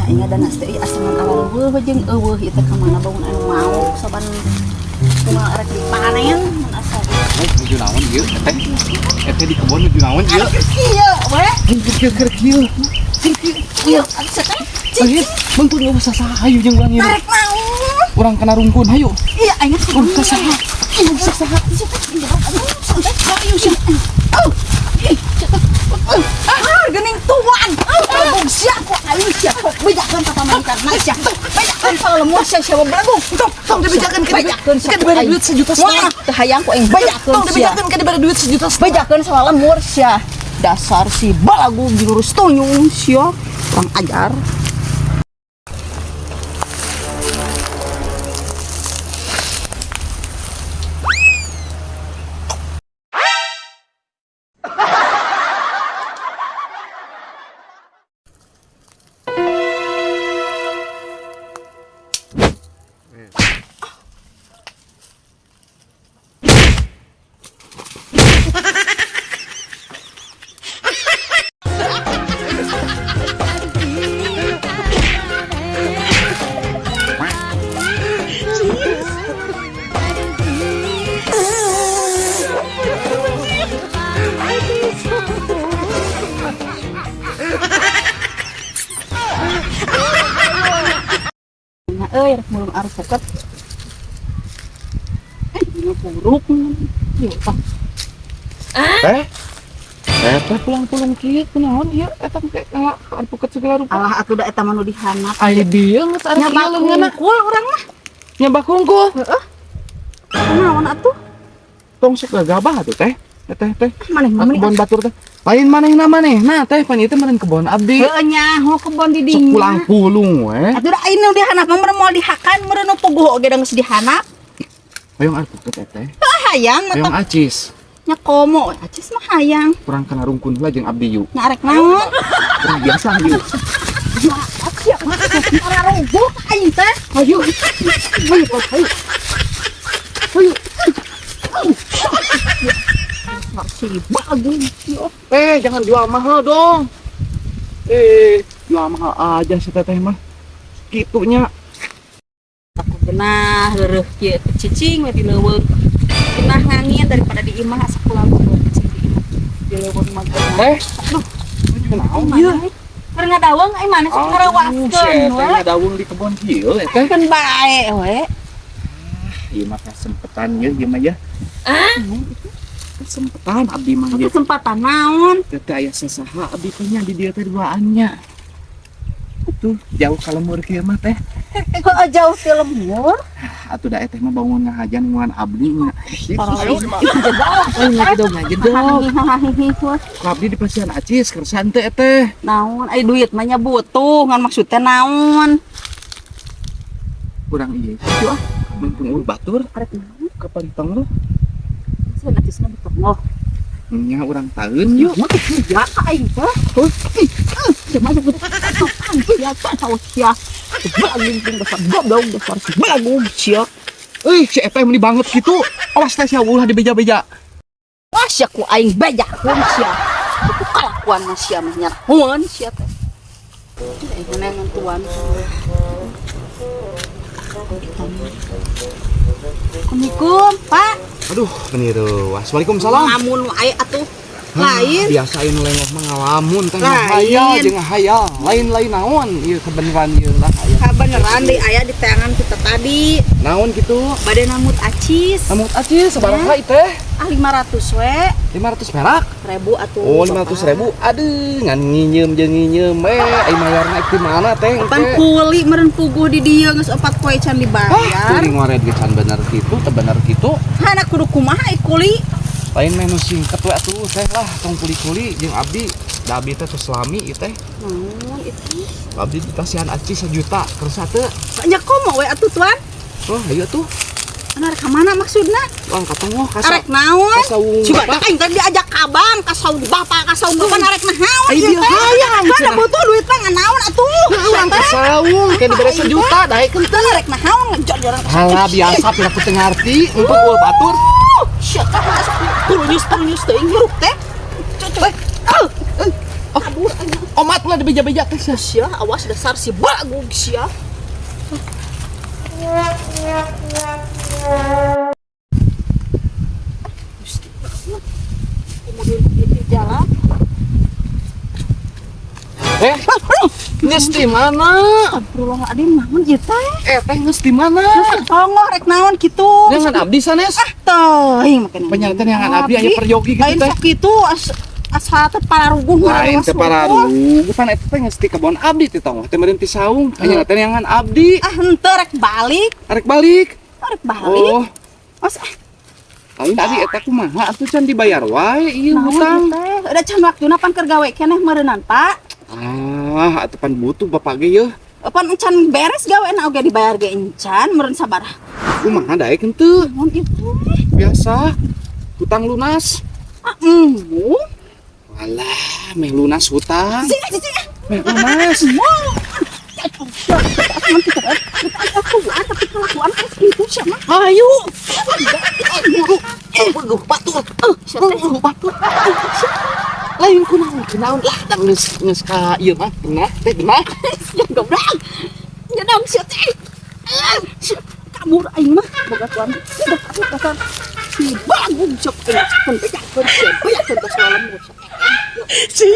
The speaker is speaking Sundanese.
Aing ada nasti euy asangan awal eueuh jeung eueuh ieu teh ka mana bangun anu mau soban kumaha arek dipanen mun asa. Eh, nuju naon ieu teh? Teh di kebon nuju naon ieu? Kieu we. Kieu kieu kieu. Kieu asa teh. Ayo, mengkun eueuh sasaha hayu jeung urang ieu. Arek naon? Urang kena rungkun hayu. Iya aing teh. Urang sasaha. Urang sasaha. Ayo sia. Oh. Ih, ah, geuning tuan. Belagong sia ku aing sia. Bejakeun ka pamajikan sia. Bejakeun ka lemur sia sia belagong. Tong, tong dibejakeun ka Bejakeun ka dibere duit sejuta setengah. Wah, teu hayang ku aing bejakeun Tong sia. dibejakeun ka dibere duit sejuta setengah. Bejakeun sama lemur sia. Dasar si balagu jurus tunyung sia. Kurang ajar. Nah, euy rek mulung arep poket. Eh, dina buruk. Ieu tah. Teh. Teh pulang-pulang kieu kunaon ieu eta teh ngala alpukat segala rupa. Alah atuh da eta mah nu dihanap. Aya dieu geus arek Nyabak ieu leungeunna. hungkul urang mah. Nyabak hungkul. Heeh. Kunaon atuh? Tong sok gagabah atuh teh. Teh teh. Maneh mah Kebon batur teh. Lain manehna manehna teh pan ieu teh meureun kebon abdi. Heueuh nyaho kebon di Sok dinya. pulang pulung we. Atuh da aing nu dihanap mah meureun moal dihakan meureun nu puguh oge da geus dihanap. Hoyong alpukat teh. Heuh hayang mah Hoyong acis. Nya komo acis mah hayang. Kurang kena rungkun heula jeung abdi yuk. Nya arek naon? Kurang biasa yuk. Ya, sia mah ora ruguh aing teh. Ayo. Ayo, ayo. Ayo. Si bagus yo. Eh, jangan jual mahal dong. Jual mahal aja si teteh mah. Kitunya. Aku genah heureuh kieu cicing we di leuweung. Genah ngangin daripada di imah asa pulang cicing di imah. Di leuweung mah genah. Teh, Aduh, naon mana ieu? Keur ngadaweng ai mana sok ngarewaskeun Si we. teh ngadawung di kebon kieu teh. Keun bae we. Ieu mah kasempetan ieu ieu mah ya. Ah, kesempetan abdi mah ieu. Kesempatan naon? Teh aya sasaha abdi teh nya di dieu teh duaannya. Tuh, jauh ka lemur kieu mah teh. Heeh jauh ti lemur. Atuh da teh mah bangun ngahajan ngungan abdi nya. Lain Ngagedog ngagedog. Ku abdi di pasian acis kersan teh teh. Naon ai duit mah nya butuh ngan maksud teh naon? Kurang ieu kitu ah. Mumpung eueuh batur Arek naon? kapan tonggoh? Sia acisna betonggoh. Nya urang taeun yuk. Mah ya ka aing teh. Sia mah sia tahu sia. Balagung dasar goblok dasar balagung sia. Euy, si eta meni banget gitu. Awas teh sia ulah dibeja-beja. Wah sia ku aing bejakeun sia. Ku kalakuan mah sia mah nyarahoan sia teh. Eh mana tuan. Assalamualaikum, Pak. Aduh, meni reuas. Waalaikumsalam. Lamun wae atuh. Lain. Biasa ini lengok mah ngalamun teh Lain. ngahayal jeung ngahayal. Lain-lain naon ieu kebeneran ieu lah aya. Kabeneran deui aya di tangan kita tadi. Naon gitu? Bade namut acis. Namut acis sabaraha ieu teh? Ah 500 we. 500 perak. Ribu atuh. Oh, 500.000. Aduh, ngan nginyeum jeung nginyeum we. Ai mayarna di mana teh? Pan kuli meureun puguh di dieu geus 4 poe can dibayar. Ah, kuli ngoret ge can bener kitu, teu bener kitu. Hana kudu kumaha ai kuli? Lain meh nu singket we atuh teh lah, tong kuli-kuli jeung abdi. Da abdi teh tos lami ieu teh. Naon itu? Abdi dikasihan acis 1 juta, kersa teu? Nya komo we atuh tuan? Oh, ayo tuh. Anu arek ka mana maksudna? Urang ka tonggoh ka Arek naon? saung Coba bapak. aing tadi diajak ka abang, ka saung bapak, ka saung bapak arek naon Ai ieu dia teh? hayang Mana cenah. butuh duit mah naon atuh? Urang ka saung ke dibere 1 juta daekeun teh. Arek naon ngejor-joran ka Halah biasa pira ku teu ngarti untuk eueuh batur. Sia teh masuk turunyus teuing hirup teh. Cucu. Ah, kabur aing. Omat lah dibeja-beja teh sia. Sia, awas dasar si bagug sia. Gusti, kemudian di jalan. Eh, geus di mana? Astagfirullahaladzim, naon ieu teh? Eh, teh geus di mana? Tonggoh rek naon kitu? Jangan abdi sanes. Ah, teuing make Penyalitan yang abdi aya peryogi gitu Lain teh. sok kitu asa teh pararuguh. Lain teh pararuguh, pan eta teh geus di kebon abdi teh tonggoh teh meureun ti saung. Hanya teh neangan abdi. Ah, henteu rek balik. Arek balik. Rek balik. Oh, Os ah, lain tadi eta kumaha atuh can dibayar wae ieu naon hutang. ieu teh? Udah can waktuna pan keur gawe keneh meureunnan, Pak. Ah, atuh pan butuh bapak ge yeuh. Pan encan beres gawe na oge dibayar ge encan meureun sabar. Kumaha daek henteu? Naon ieu teh? Biasa. Hutang lunas. Ah, embung. Alah, meh lunas hutang. Sini, sini. Meh lunas. Tapi kelakuan kayak gitu siapa? Ayo. Aduh, batur. Aduh, batur. Lain kunaon kunaon lah dang geus geus ka ieu mah genah teh genah. Ya goblok. Ya dong sia teh. Kabur aing mah boga tuan. Boga tuan. Si bagug sok bejakeun bejakeun sia bejakeun ka salam. Si.